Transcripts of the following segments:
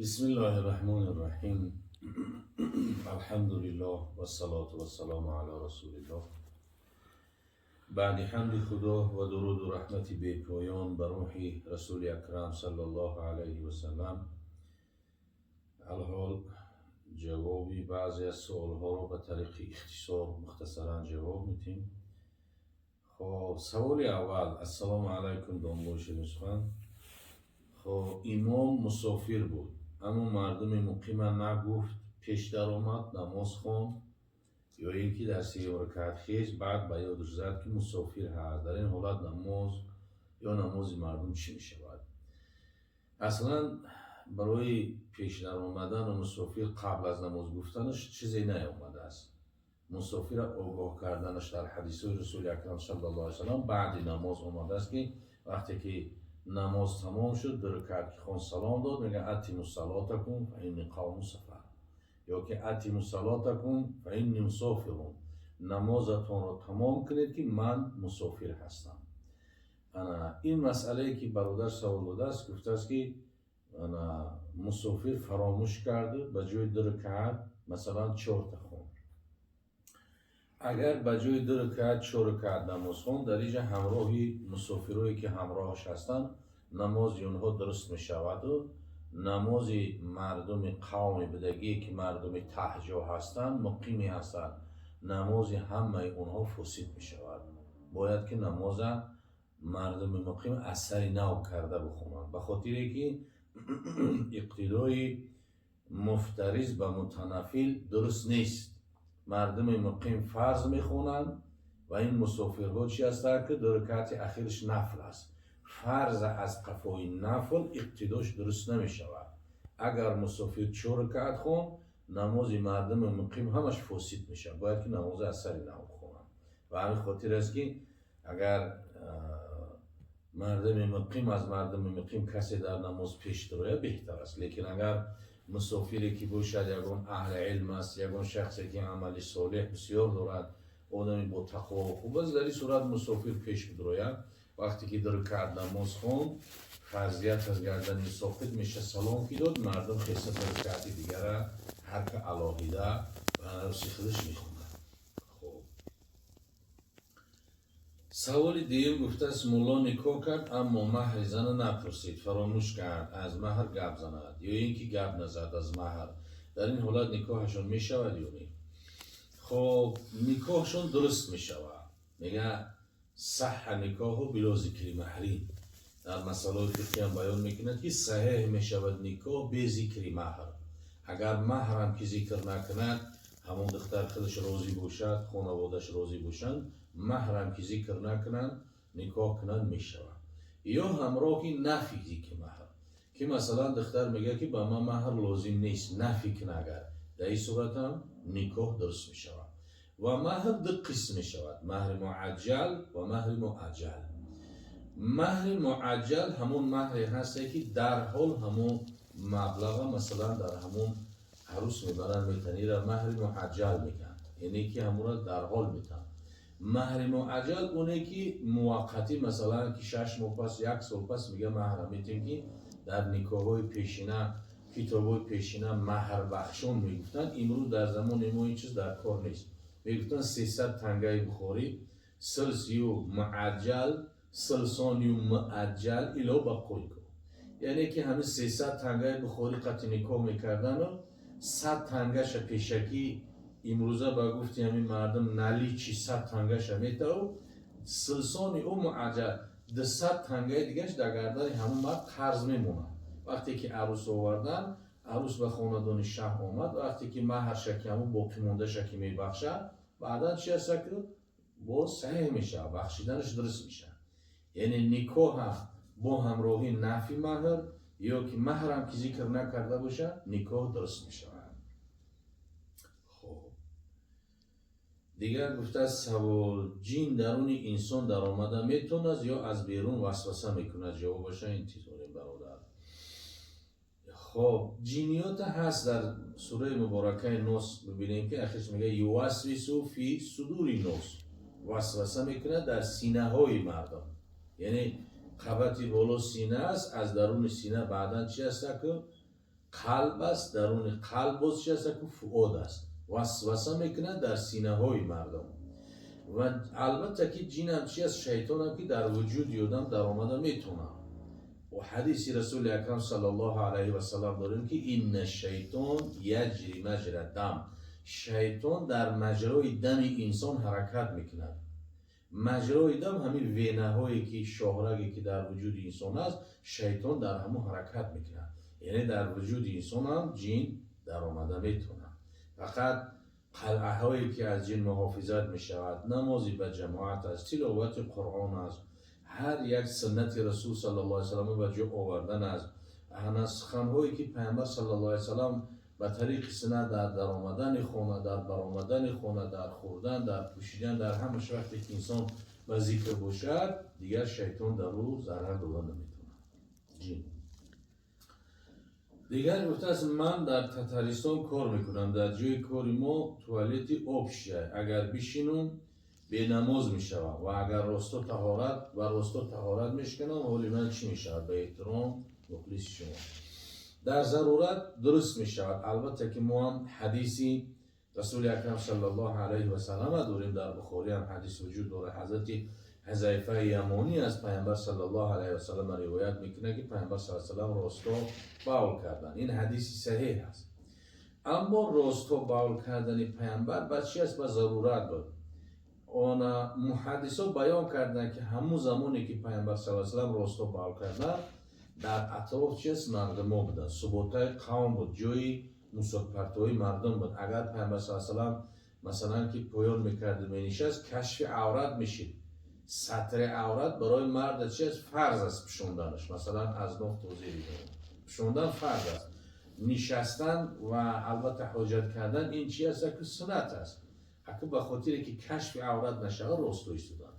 بسم الله الرحمن الرحیم. الحمد لله والصلاة والسلام على رسول الله. بعد حمد خدا و درود و رحمت بپایان بر روح رسول اکرم صلی الله علیه و سلم، الحال جوابی بعضی از سوالها رو به طریق اختصار مختصرا جواب میتیم. خب، سوال اول: السلام علیکم داماد شیرین‌سخن. خب، امام مسافر بود اما مردم مقیم نگفت، پیش در آمد، نماز خوند یا اینکه در سه رکعت خیز، بعد به یادش زد که مسافر هست. در این حالت نماز یا نماز مردم چی می شود؟ اصلا برای پیش در آمدن مسافر قبل از نماز گفتنش چیزی نیامده است. مسافر آگاه کردنش در حدیث رسول اکرم صلی الله علیه وسلم بعد نماز آمده است که وقتی که نماز تمام شد، دو رکعت که خوند، سلام داد، میگه أتموا صلاتكم فإني قوم سفر یا که أتموا صلاتكم فإني مسافر، намозатонро тамом кунед ки ман мусофир ҳастам. Ана ин масъалае ки бародар савол додааст, гуфтааст ки ана мусофир фаромӯш карду ба ҷои ду ракаат масалан чорта хонд. Агар ба ҷои ду ракаат чор ракаат намоз хонд, дар инҷа ҳамроҳи мусофирое ки ҳамроҳаш ҳастанд, намози онҳо дуруст мешаваду намози мардуми қавми будагие ки мардуми таҳҷо ҳастанд, муқимӣ ҳастанд, намози ҳамаи онҳо фосид мешавад. Бояд ки намоза мардуми муқим аз сари нав карда бихонанд, ба хотире ки иқтидои муфтариз ба мутанаффил дуруст нест. Мардуми муқим фарз мехонанд ва ин мусофирҳо чи ҳастанд ки ду ракаати ахираш нафл аст. Фарз аз қафои нафл иқтидош дуруст намешавад. Агар мусофир чор ракаат хонд, намози мардуми муқим ҳамаш фосид мешавад, бояд ки намози аз сари нав бихонанд. Ва ҳамин хотир аст ки агар мардуми муқим, аз мардуми муқим касе дар намоз пеш дарояд, беҳтар аст. Лекин агар мусофире ки бошад, ягон аҳли илм аст, ягон шахсе ки амали солеҳ бисёр дорад, одами бо тақво хуб аст, дар ин сурат мусофир пеш бидрояд. Вақте ки ду ракаат намоз хонд, фарзият аз гардани соқит меша, салом ки дод, мардум хеста ракаати дигара ҳар ка алоҳида ба нафси худаш мехонад. Хоб, саволи дуюм гуфтааст: мулло никоҳ кард, аммо маҳри зана напурсид, фаромӯш кард аз маҳр гап занад ё ин ки гап назад аз маҳр. Дар ин ҳолат никоҳашон мешавад ё не? Хоб, никоҳшон дуруст мешавад. Мега صح النكاح بلا ذكر مهر. Дар масъалаҳои фиқҳиам баён мекунад ки саҳеҳ мешавад никоҳ бе зикри маҳр. Агар маҳрам ки зикр накунад, ҳамон духтар худаш розӣ бошад, хонаводааш розӣ бошанд, маҳрам ки зикр накунанд, никоҳ кунанд, мешавад. Ё ҳамроҳи нафи зикри маҳр, ки масалан духтар мегӯяд ки ба ман маҳр лозим нест, нафи кунад агар, дар ин суратам никоҳ дуруст мешавад. Ва маҳр ду қисм мешавад: маҳри муаҷҷал ва маҳри муаҷҷал. Маҳри муаҷҷал ҳамон маҳре ҳасте ки дарҳол ҳамон маблаға масалан дар ҳамон арӯс мебаранд, метан, ира маҳри муаҷҷал мегӯянд, яъне ки ҳамонро дарҳол метан. Маҳри муаҷҷал оне ки муваққатӣ, масалан ки 6 моҳ пас, як сол пас мега маҳра метем, ки дар никоҳҳои пешина, китобҳои пешина маҳрбахшон мегуфтанд. Имрӯз дар замони мо ин чиз дар кор нест. Мегуфтанд 300 тангаи бухорӣ, силсию муаҷҷал, силсонию муаҷҷал ило ба қойко, яъне ки ҳамин 300 тангаи бухорӣ қатъи никоҳ мекардану 100 тангаша пешакӣ, имрӯза ба гуфти ҳамин мардум наличный, 100 тангаша метаву силсони ӯ муаҷҷал, 200 тангаи дигаш дар гардани ҳамон мард қарз мемонад. Вақте ки арӯс овардан, арӯс ба хонадони шаҳ омад, вақте ки маҳрша ки ҳамон боқимондаша ки мебахшад, баъдан чи аста ки боз саҳеҳ мешавад, бахшиданаш дуруст мешавад. Яъне никоҳа бо ҳамроҳи нафи маҳр ё ки маҳрам ки зикр накарда бошад, никоҳ дуруст мешавад. Хоб, дигар гуфтааст савол: ҷин даруни инсон даромада метавонад ё аз берун васваса мекунад? Ҷавобаша интизорем, бародар. Хоб, ҷиниёта ҳаст, дар сураи муборакаи Нос бибинем ки ахирш мега يوسوس في صدور الناس, васваса мекунад дар синаҳои мардум. Яъне қабати боло сина аст, аз даруни сина баъдан чи аста ку Қалб аст, даруни қалб боз чи аст? Ку фуод аст, васваса мекунад дар синаҳои мардум. Ва албатта ки ҷинам чи аст, шайтонам ки дар вуҷуди одам даромада метавонад. Ва ҳадиси Расули Акрам саллаллоҳу алайҳи васаллам дорем, ки инна шайтон яҷри маҷра дам, шайтон дар маҷрои дами инсон ҳаракат мекунад. Маҷрои дам ҳамин венаҳое ки, шоҳраге ки дар вуҷуди инсон аст, шайтон дар ҳамон ҳаракат мекунад. Яъне дар вуҷуди инсон ҳам ҷин даромада метавонад. Фақат қалъаҳое ки аз ҷин муҳофизат мешавад, намози ба ҷамоат аст, тиловати Қуръон аст, ҳар як суннати Расул саллаллоҳу алайҳи васаллам ба ҷо овардан аст, ана суханҳое ки Пайғамбар саллаллоҳу алайҳи васаллам ба тариқи суннат дар даромадани хона, дар баромадани хона, дар хӯрдан, дар пӯшидан, дар ҳамаш вақте ки инсон ба зикр бошад, дигар шайтон дар ӯ зарар дода наметавонад, ҷин. Дигар гуфтааст: ман дар Татаристон кор мекунам, дар ҷои кори мо туалети общий, агар бишинум, бенамоз мешавам ва агар росто таҳорат ва росто таҳорат мешиканам, ҳоли ман чӣ мешавад? Ба эҳтиром, мухлиси шумо. Дар зарурат дуруст мешавад. Албатта ки мо ҳам ҳадиси Расули Акрам саллаллоҳу алайҳи васаллама дорем, дар Бухорӣ ҳам ҳадис вуҷуд дорад. Ҳазрати Ҳузайфаи Ямонӣ аз Пайғамбар саллаллоҳу алайҳи васаллам ривоят мекунад, ки Пайғамбар саллаллоҳу алайҳи васаллам росто бавл карданд. Ин ҳадиси саҳеҳ аст. Аммо росто бавл кардани Пайғамбар ба чи аст? Ба зарурат буд. Она муҳаддисо баён карданд, ки ҳамун замоне ки Пайғамбар саллаллоҳу алайҳи васаллам росто бавл карданд, дар атроф чи аст, мардумо буданд, суботаи қавм буд, ҷои мусокпартоии мардум буд. Агар Пайғамбар саллаллоҳу алайҳи васаллам, масалан, ки поён мекарду менишаст, кашфи аврат мешид. Сатри аврат барои марда чи аст? Фарз аст пӯшонданаш, масалан, аз ноф то зери пӯшондан фарз аст. Нишастан ва албатта ҳоҷат кардан ин чи аст? Аку суннат аст. Аку ба хотире ки кашфи аврат нашавад, росто истодан.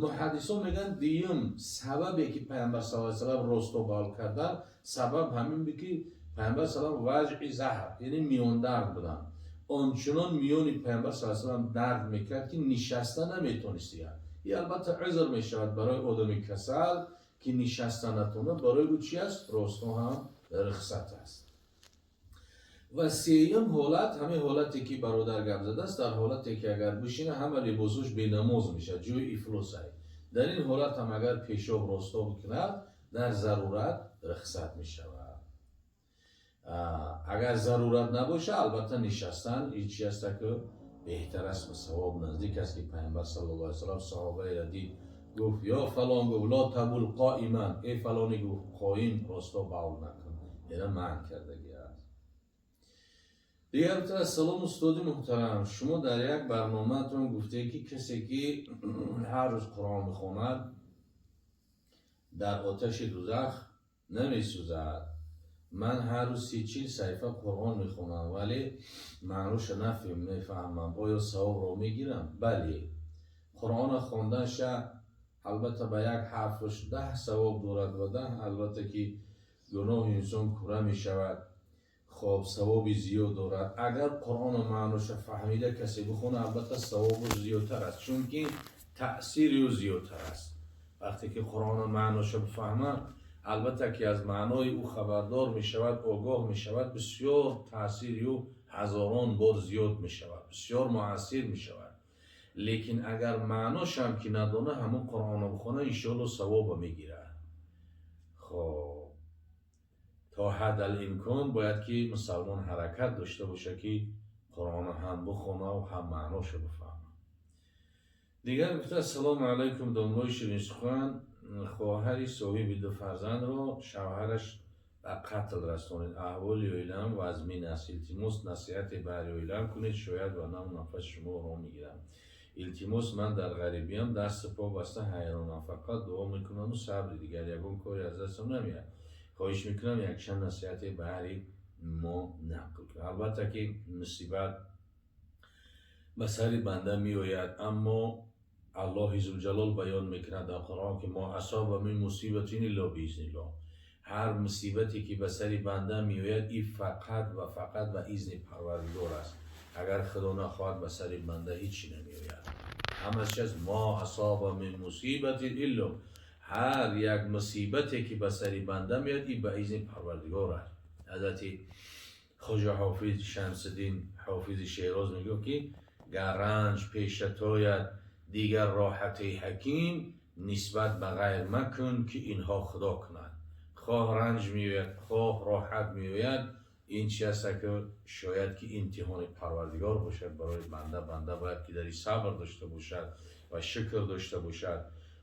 Муҳаддисон мегӯянд, дуюм сабабе ки Пайғамбар саллаллоҳу алайҳи васаллам росто бавл кардан, сабаб ҳамин буд, ки Пайғамбар салам ваҷъи заҳр, яъне миёндард буданд. Ончунон миёни Пайғамбар саллаллоҳу алайҳи васаллам дард мекард, ки нишаста наметонист. Дигар и албатта узр мешавад барои одами касал, ки нишаста натонад, барои ӯ чи аст? Росто ҳам рухсат аст. Ва сеюм ҳолат ҳамин ҳолате ки бародар гап задааст, дар ҳолате ки агар бишина, ҳама либосош бенамоз мешавад, ҷои ифлосай. Дар ин ҳолат ҳам агар пешоб росто бикунад, дар зарурат рухсат мешавад. Агар зарурат набоша, албатта нишастан ин чи аста ки беҳтар аст ва савоб наздик аст, ки Пайғамбар саллаллоҳу алайҳи васаллам саҳобаеро дид, гуфт: ё фалон, гуфт, ла табул қоиман, эй фалони, гуфт, қоим росто бавл накун, яъне манъ кардагӣ аст. Дигар гуфта: ассалом, устоди муҳтарам, шумо дар як барномаатон гуфтед, ки касе ки ҳар рӯз Қуръон мехонад, дар оташи дузах намесӯзад. Ман ҳар рӯз 30-40 саҳифа Қуръон мехонам, вале маъноша мефаҳмам. Оё савобро мегирам? Бале, Қуръона хонданша албатта ба як ҳарфаш 10 савоб дорад ва 10, албатта ки, гуноҳи инсон кура мешавад. Хоб, савоби зиёд дорад. Агар Қуръону маъноша фаҳмида касе бихона, албатта савобу зиёдтар аст, чунки таъсири ӯ зиёдтар аст. Вақте ки Қуръону маъноша бифаҳма, албатта ки аз маънои ӯ хабардор мешавад, огоҳ мешавад, бисёр таъсири ӯ ҳазорон бор зиёд мешавад, бисёр муассир мешавад. Лекин агар маъношам ки надона, ҳамон Қуръонро бихона, иншоалло савоба мегирад. Хоб, то ҳадд имкон бояд ки мусалмон ҳаракат дошта бошад, ки Қуръонро ҳам бихонаву ҳам маъношо бифаҳма. Дигар гуфта: ассалому алайкум, домлои ширинсухан, хоҳари соҳиби ду фарзандро шавҳараш ба қатл расонид. Аҳволи оилаам вазмин аст. Илтимос, насиҳате баҳри оилаам кунед, шояд ва нам нафаси шуморо мегирам. Илтимос, ман дар ғарибиям, дасту по баста ҳайронам, фақат дуо мекунаму сабри, дигар ягон коре аз дастам намеяд. Хоҳиш мекунам, якчанд насиҳате баҳри мо нақл кунед. Албатта ки мусибат ба сари банда меояд, аммо Аллоҳи зулҷалол баён мекунад дар Қуръон, ки мо асоба мин мусибатин илло биизниллоҳ. Ҳар мусибате ки ба сари банда меояд, и фақат ва фақат ба изни Парвардигор аст. Агар Худо нахоҳад, ба сари банда ҳечи намеояд. Ҳамаш аст мо асоба мин мусибатин илло, ҳар як мусибате ки ба сари банда меояд, и ба изни Парвардигор аст. Ҳазрати Хоҷа Ҳофиз Шамсиддин Ҳофизи Шероз мегӯфт, ки гар ранҷ пешат ояд, дигар роҳати ҳаким, нисбат ба ғайр макун, ки инҳо Худо кунад. Хоҳ ранҷ меояд, хоҳ роҳат меояд, ин чи аст, ки шояд ки имтиҳони Парвардигор бошад барои банда. Банда бояд ки дар ин сабр дошта бошад ва шукр дошта бошад.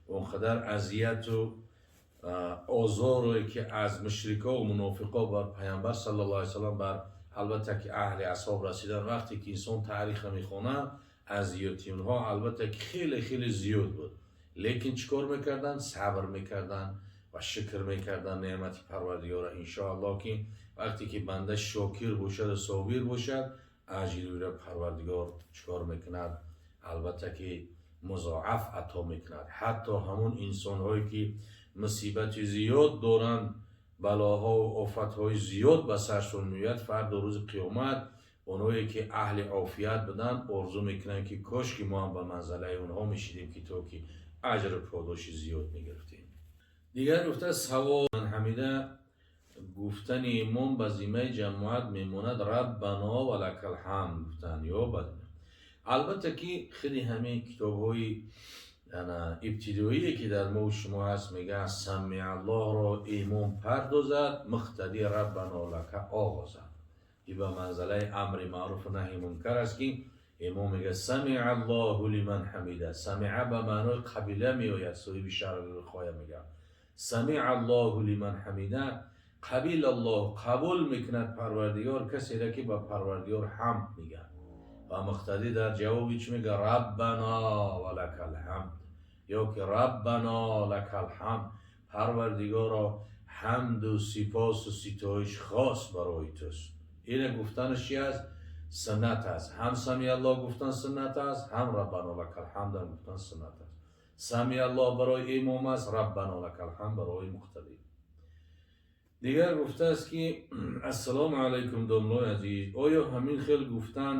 Он қадар азияту озоре, ки аз мушрико ва мунофиқо бар Паямбар саллаллоҳу алайҳи васаллам, бар албатта ки аҳли асҳоб расидан, вақте ки инсон таърихро мехонад, азияти онҳо албатта ки хеле хеле зиёд буд, лекин чӣ кор мекарданд? Сабр мекарданд ва шукр мекарданд неъмати Парвардигора. Иншоаллоҳ, ки вақте ки банда шокир бошад ва собир бошад, аҷри ӯро Парвардигор чӣ кор мекунад? Албатта ки музоаф ато мекунад. Ҳатто ҳамун инсонҳое, ки мусибати зиёд доранд, балоҳо ва офатҳои зиёд ба саршон меояд, фардо рӯзи қиёмат онҳое, ки аҳли офият буданд, орзу мекунанд, ки кош ки мо ҳам ба манзалаи онҳо мешидем, ки то ки аҷру подоши зиёд мегирифтем. Дигар гуфта: савол ҳамида гуфтани имом ба зиммаи ҷамоат мемонад, раббано ва лакал ҳамд гуфтан ё ба? Албатта ки худи ҳамин китобҳои ибтидоие, ки дар мо шумо ҳаст, мегӯяд: самиаллоҳро имом пардозад, муқтадӣ раббано лака оғозад. И ба манзалаи амри маъруфу наҳи мункар аст, ки имом мегӯяд: самиаллоҳу лиман ҳамида. Самиа ба маънои қабила меояд. Соҳиби Шарҳулвиқоя мегӯяд: самиаллоҳу лиман ҳамида, қабилаллоҳ, қабул мекунад Парвардигор касеро, ки ба Парвардигор ҳамд мегӯяд. Ва муқтадӣ дар ҷавоби чӣ мегӯяд? Раббано ва лакал ҳамд ё ки раббано лакал ҳамд, Парвардигоро, ҳамду сипосу ситоиш хос барои туст. Ина гуфтанаш чи аст? Суннат аст. Ҳам самиаллоҳ гуфтан суннат аст, ҳам раббано лакал ҳамдан гуфтан суннат аст. Самиаллоҳ барои имом аст, раббано лакал ҳамд барои муқтадӣ. Дигар гуфтааст, ки ассалому алайкум, домлои азиз, оё ҳамин хел гуфтан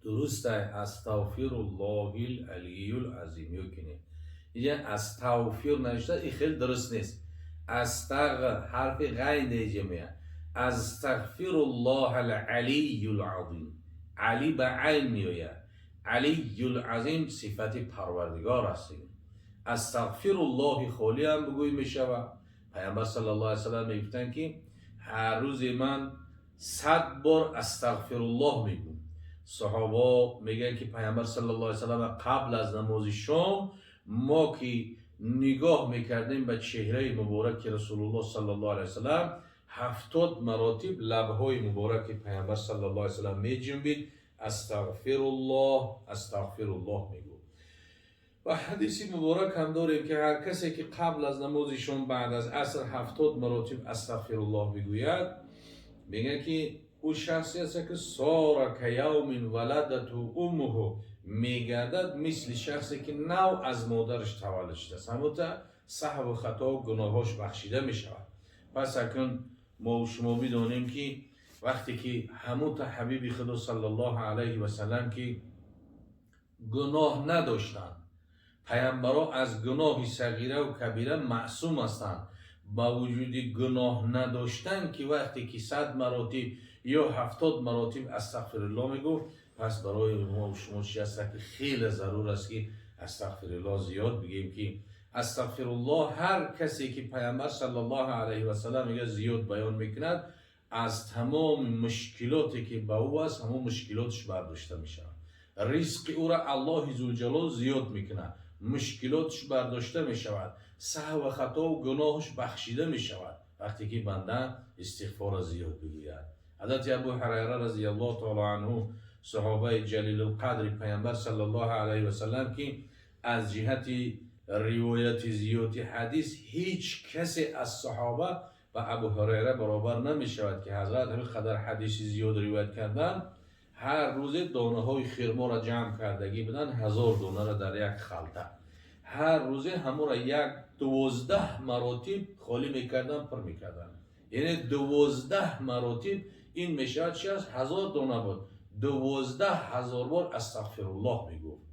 дуруст ай, астағфируллоҳил алиюл азим, ё ки не? Иҷа астағфир навишта, ин хел дуруст нест. Астағ ҳарфи ғайн деҷа меяд. Астағфируллоҳ ал алиюл азим. Али ба айн меояд. Алиюл азим сифати Парвардигор аст. Астағфируллоҳи холиам бигӯй, мешавад. Пайғамбар саллаллоҳу алайҳи васаллам мегуфтанд, ки ҳар рӯзе ман 100 бор астағфируллоҳ мегӯм. Саҳобо мегӯянд, ки Пайғамбар саллаллоҳу алайҳи васаллам қабл аз намози шом мо ки нигоҳ мекардем ба чеҳраи мубораки Расулуллоҳ саллаллоҳу алайҳи васаллам, 70 маротиб лабҳои мубораки Пайғамбар саллаллоҳу алайҳи васаллам меҷунбид, астағфируллоҳ, астағфируллоҳ мегӯфт. Ва ҳадиси муборак ҳам дорем, ки ҳар касе ки қабл аз намози шом, баъд аз аср 70 маротиб астағфируллоҳ бигӯяд, мегӯяд, ки ӯ шахсе аст, ки сора каявмин валадату уммуҳу, мегардад мисли шахсе, ки нав аз модараш таваллуд шудааст. Ҳамута саҳву хато, гуноҳош бахшида мешавад. Пас акнун мо шумо бидонем, ки вақте ки ҳамута ҳабиби Худо саллаллоҳу алайҳи васаллам, ки гуноҳ надоштанд, паямбаро аз гуноҳи сағираву кабира маъсум ҳастанд, ба вуҷуди гуноҳ надоштан, ки вақте ки 100 маротиб ё 70 маротиб астағфируллоҳ мегуфт, пас барои мо шумо чи аст, ки хеле зарур аст, ки астағфируллоҳ зиёд бигем, ки астағфируллоҳ ҳар касе ки Пайғамбар саллаллоҳу алайҳи васаллам мегӯяд, зиёд баён мекунад, аз тамоми мушкилоте, ки ба ӯ аст, ҳамон мушкилоташ бардошта мешавад, ризқи ӯро Аллоҳи зулҷалол зиёд мекунад, мушкилоташ бардошта мешавад, саҳва хатову гуноҳаш бахшида мешавад, вақте ки банда истиғфорро зиёд бигӯяд. Ҳазрати Абу Ҳурайра разияллоҳу таоло анҳу, саҳобаи ҷалилулқадри Пайғамбар саллаллоҳу алайҳи васаллам, ки аз ҷиҳати ривояти зиёди ҳадис ҳеҷ касе аз саҳоба ба Абу Ҳурайра баробар намешавад, ки ҳазрат ҳамин қадар ҳадиси зиёд ривоят карданд. Ҳар рӯзе донаҳои хирморо ҷамъ кардагӣ буданд, 1000 донаро дар як халта. Ҳар рӯзе ҳамонро як 12 маротиб холӣ мекарданд, пур мекарданд. Яъне 12 маротиб ин мешавад чи аст? 1000 дона буд, 12 000 бор астағфируллоҳ мегуфт.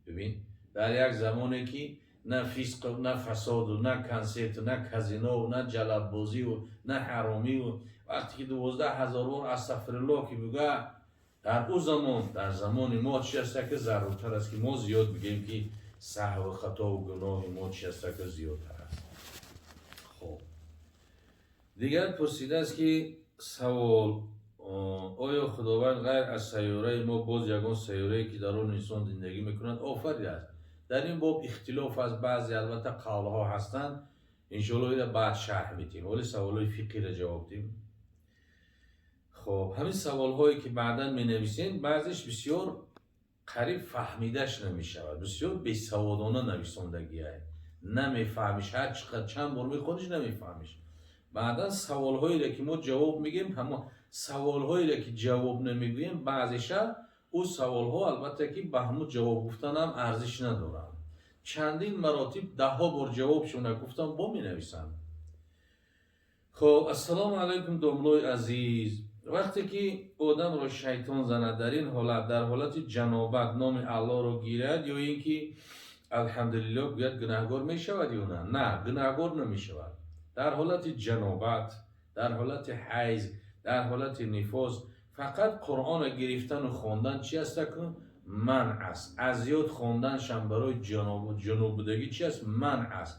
Бибин, дар як замоне ки На фисқу, на фасоду, на консерту, на казинову, на ҷалаббозиву, на ҳаромиву. Вақте ки 12 000 бор астағфируллоҳ ки бигӯя, дар ӯ замон, дар замони мо чи аста, ки заруртар аст, ки мо зиёд бигӯем, ки саҳву хатову гуноҳи мо чи аста, ки зиёдтар аст. Хоб, дигар пурсидааст, ки савол: оё Худованд ғайр аз сайёраи мо боз ягон сайёрае, ки дар он инсон зиндагӣ мекунад, офаридааст? Дар ин боб ихтилоф аст, баъзе, албатта, қавлҳо ҳастанд. Иншоалло, ира баъд шарҳ медиҳем, вале саволҳои фиқҳиро ҷавоб диҳем. Хоб, ҳамин саволҳое, ки баъдан менависем, баъзеш бисёр қариб фаҳмидаш намешавад, бисёр бесаводона нависондагиай, намефаҳмиш. Ҳар чӣ қадр чанд бор мехониш, намефаҳмиш. Баъдан саволҳоеро, ки мо ҷавоб мегӯем, ҳамо саволҳоеро, ки ҷавоб намегӯем, баъзеша ӯ саволҳо, албатта, ки ба ҳамун ҷавоб гуфтанам арзиш надоранд. Чандин маротиб, даҳҳо бор ҷавобшона гуфтам, бо менависанд. Хоб, ассалому алайкум, домлои азиз. Вақте ки одамро шайтон занад, дар ин ҳолат, дар ҳолати ҷанобат, номи Аллоҳро гирад ё ин ки алҳамдулиллоҳ гӯяд, гунаҳгор мешавад ё на? На, гунаҳгор намешавад. Дар ҳолати ҷанобат, дар ҳолати ҳайз, дар ҳолати нифос фақат Қуръонро гирифтану хондан чи аста, ку манъ аст. Аз ёд хонданшам барои ҷунуб будагӣ чи аст? Манъ аст.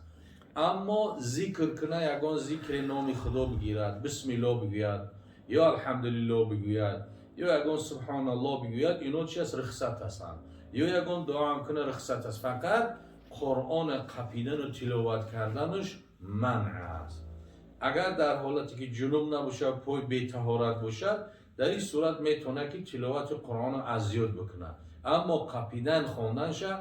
Аммо зикр куна, ягон зикри номи Худо бигирад, бисмилло бигӯяд ё алҳамдулилло бигӯяд, ё ягон субҳоналло бигӯяд, ино чи аст? Рухсат ҳастанд. Ё ягон дуоам куна, рухсат аст. Фақат Қуръона қапидану тиловат карданаш манъ аст. Агар дар ҳолате ки ҷунуб набошад, пой бетаҳорат бошад, дар ин сурат метавонад, ки тиловати Қуръонро аз ёд бикунад. Аммо қапидан, хонданша,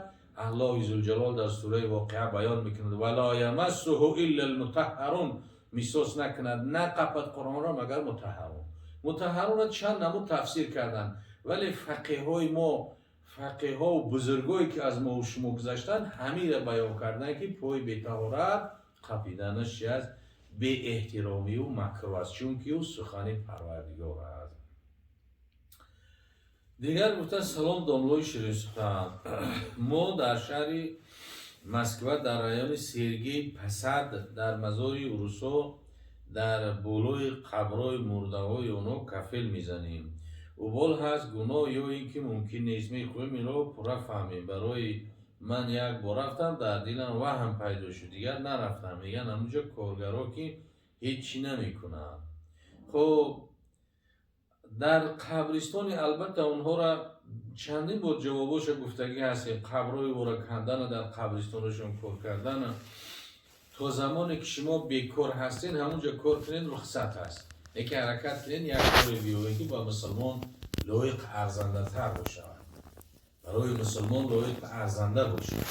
Аллоҳи зулҷалол дар сураи Воқеа баён мекунад: ولا يمسه إلا المطهرون. Мисос накунад, нақапад Қуръонро, магар мутаҳҳарун. Мутаҳҳарунро чанд намуд тафсир карданд, вале фақиҳҳои мо, фақиҳҳову бузургое, ки аз мову шумо гузаштанд, ҳамира баён карданд, ки пои бетаҳорат қапиданаш чи аст? Беэҳтиромию макрӯҳ аст, чунки ӯ сухани Парвардигор аст. Дигар гуфта: салом, домлои ширинсухан. Мо дар шаҳри Москва, дар райони Сергий Посад, дар мазори урусҳо, дар болои қабрҳои мурдаҳои онҳо кафел мезанем. Убол ҳаст, гуноҳ ё ин ки мумкин нест? Мехоҳем инро пурра фаҳмем. Барои ман як бор рафтам, дар дилам ваҳм пайдо шуд, дигар нарафтам. Мегӯянд, ҳамунҷо коргаро, ки ҳеҷ чӣ намекунанд. Хоб, дар қабристони, албатта, онҳоро чандин бор ҷавобоша гуфтагӣ ҳастем. Қабрҳои ора кандана, дар қабристонашон кор кардана, то замоне ки шумо бекор ҳастен, ҳамунҷо кор кунед, рухсат аст. Лекин ҳаракат кунед, як коре биёвед, ки ба мусулмон лоиқ, арзандатар бошад, барои мусулмон лоиқ, арзанда бошад.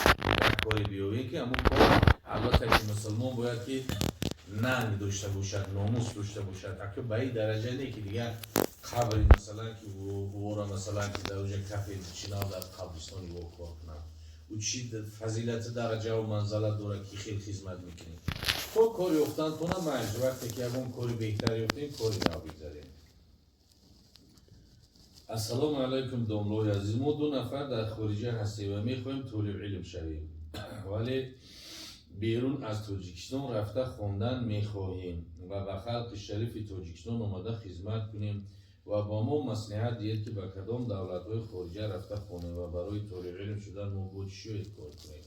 Як коре биёвед, ки ҳамун кор, албатта, ки мусулмон бояд ки нанг дошта бошад, номус дошта бошад. Ака, ба ин дараҷа не, ки дигар қабри, масалан, ки ора, масалан, ки дар оҷа кафел чинав, дар қабристони во кор кунад. Ӯ чӣ фазилати, дараҷаву манзалат дорад, ки хел хизмат мекунед? То кор ёфтантона маҷ, вақте ки ягон кори беҳтар ёфтем, кори нав бигзарем. Ассалому алайкум, домлои азиз. Мо ду нафар дар хориҷа ҳастем ва мехоҳем толибилм шавем, вале берун аз Тоҷикистон рафта хондан мехоҳем ва ба халқи шарифи Тоҷикистон омада хизмат кунем. Ва ба мо маслиҳат диҳед, ки ба кадом давлатҳои хориҷа рафта хонем ва барои толибилм шудан мо бо чӣ шояд кор кунем.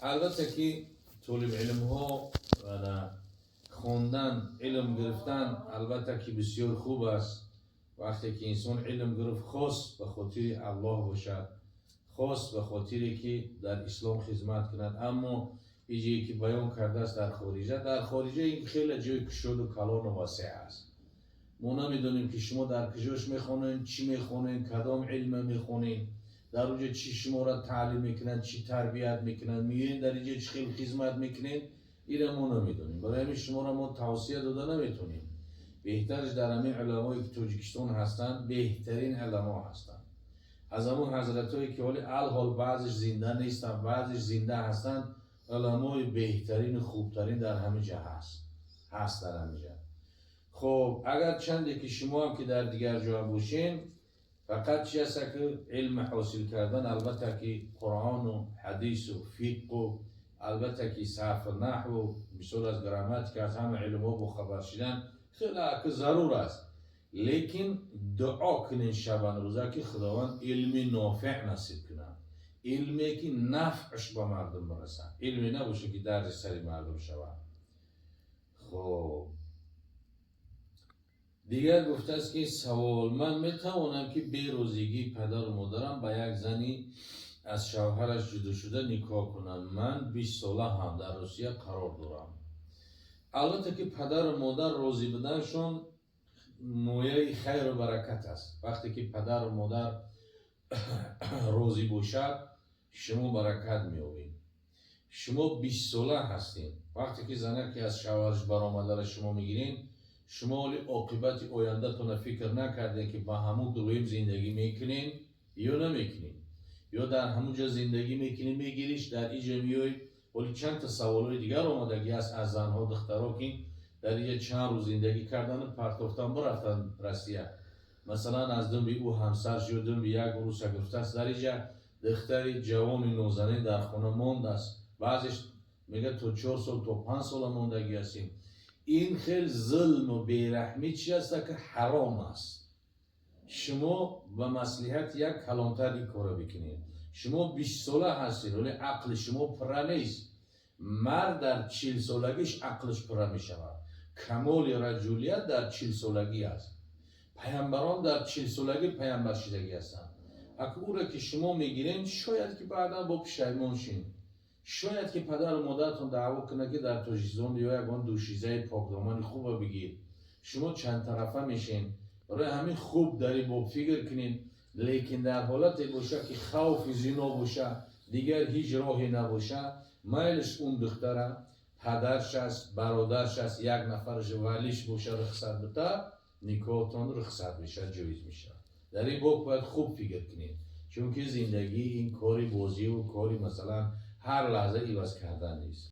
Албатта, ки толибилмҳо хондан, илм гирифтан, албатта, ки бисёр хуб аст. Вақте ки инсон илм гирифт, хос ба хотири Аллоҳ бошад, хос ба хотире ки дар ислом хизмат кунад. Аммо иҷое ки баён кардааст, дар хориҷа, дар хориҷа ин хеле ҷои кушоду калону васеъ аст. Мо намедонем, ки шумо дар куҷош мехонед, чӣ мехонед, кадом илма мехонед, дар оҷа чӣ шуморо таълим мекунанд, чӣ тарбият мекунанд, меоед, дар инҷа чӣ хел хизмат мекунед, ира мо намедонем. Барои ҳамин шуморо мо тавсия дода наметонем. Беҳтараш дар ҳамин уламое, ки Тоҷикистон ҳастанд, беҳтарин уламо ҳастанд. Аз ҳамон ҳазратҳое, ки ҳоли алҳол баъзеш зинда нестанд, баъзеш зинда ҳастанд, уламои беҳтарину хубтарин дар ҳамин ҷа ҳаст, дар ҳамин ҷа. Хоб, агар чанде ки шумоам ки дар дигар ҷо бошен, фақат чи аста, ки илм ҳосил кардан, албатта, ки Қуръону ҳадису фиққу. Албатта ки сарфу наҳву, мисол, аз грамматика, аз ҳама илмҳо бохабар шидан хеле зарур аст, лекин дуо кунед шабанрӯза, ки Худованд илми нофеъ насиб кунад, илме ки нафъш ба мардум бирасад, илме набошад, ки дарди сари мардум шавад. Хоб, дигар гуфтааст, ки савол: ман метавонам, ки берозигии падару модарам ба як зани аз шавҳараш ҷудошуда никоҳ кунам? Ман 20 сола ҳам, дар Русия қарор дорам. Албатта ки падару модар розӣ буданшон мояи хайру баракат аст. Вақте ки падару модар розӣ бошад, шумо баракат меёбед. Шумо 20 сола ҳастед. Вақте ки занаке аз шавҳараш баромадара шумо мегиред, шумо оли оқибати ояндатона фикр накардем, ки ба ҳамун дуюм зиндагӣ мекунем ё намекунем, ё дар ҳамун ҷо зиндагӣ мекунем, мегириш, дар иҷа меои. Оли чандта саволҳои дигар омадагӣ аст аз занҳо, духтаро, ки дар иҷа чанд рӯз зиндагӣ кардану партофтан бурафтан Россия. Масалан, аз думби ӯ ҳамсарш ё думби як руса гуфтааст, дар иҷа духтари ҷавони нозанин дар хона мондааст. Баъзеш мегӯяд, то 4 сол, то 5 сола мондагӣ ҳастем. Ин хел зулму бераҳмӣ чи аст, ки ҳаром аст. Шумо ба маслиҳати як калонтар ин корро бикунед. Шумо 20 сола ҳастед, вале ақли шумо пурра нест. Мард дар 40 солагиш ақлиш пурра мешавад. Камоли раҷулият дар 40 солагӣ аст. Паямбарон дар 40 солагӣ паямбаршидагӣ ҳастанд. Ака, ӯро ки шумо мегиред, шояд ки баъдан бо пушаймон шин, шояд ки падару модаратон даъво кунад, ки дар Тоҷикистон ё ягон душизаи покдомани хуба бигир. Шумо чандтарафа мешен. Барои ҳамин хуб дар ин боб фикр кунед. Лекин дар ҳолате боша, ки хавфи зино боша, дигар ҳеҷ роҳе набоша, майлиш, он духтара падарш аст, бародарш аст, як нафараш валиш боша, рухсат бита, никоҳтон рухсат мешавад, ҷоиз мешавад. Дар ин боб бояд хуб фикр кунед, чунки зиндагӣ ин кори бозиву кори, масалан, ҳар лаҳза иваз кардан нест.